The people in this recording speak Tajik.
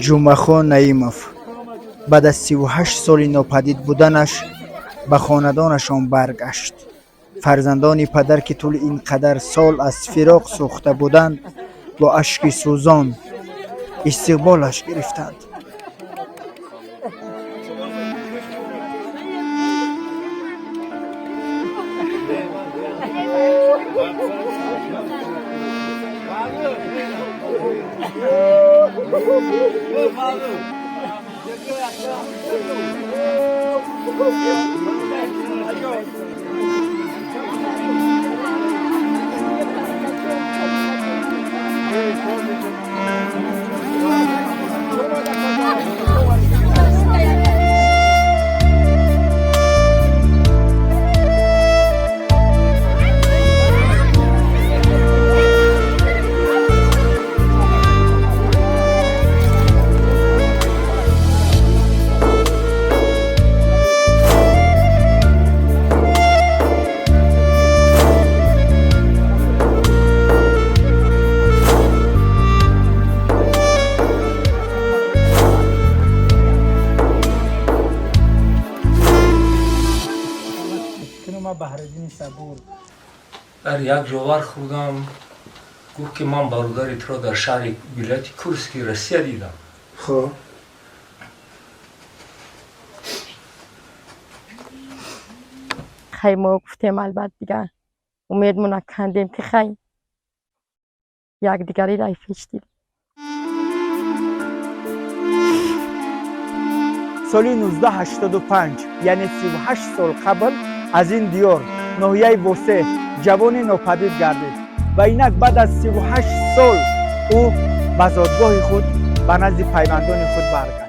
Ҷумъахон Наимов баъд аз 38 соли нопадид буданаш ба хонадонашон баргашт. Фарзандони падар, ки тӯли ин қадар сол аз фироқ сӯхта буданд, бо ашки сӯзон истиқболаш гирифтанд. Дар як ҷо вархӯрдам, гуфт, ки ман бародари туро дар шаҳри вилояти Курски Россия дидам. Хоб. Хай, мо гуфтем, албат, дигар умедмона кандем, ки хай, якдигариро пеш дидем. Соли 1985, яъне 38 сол қабл, аз ин диёр, ноҳияи Восе, ҷавоне нопадид гардид ва инак баъд аз 38 сол ӯ ба зодгоҳи худ, ба назди пайвандони худ баргашт.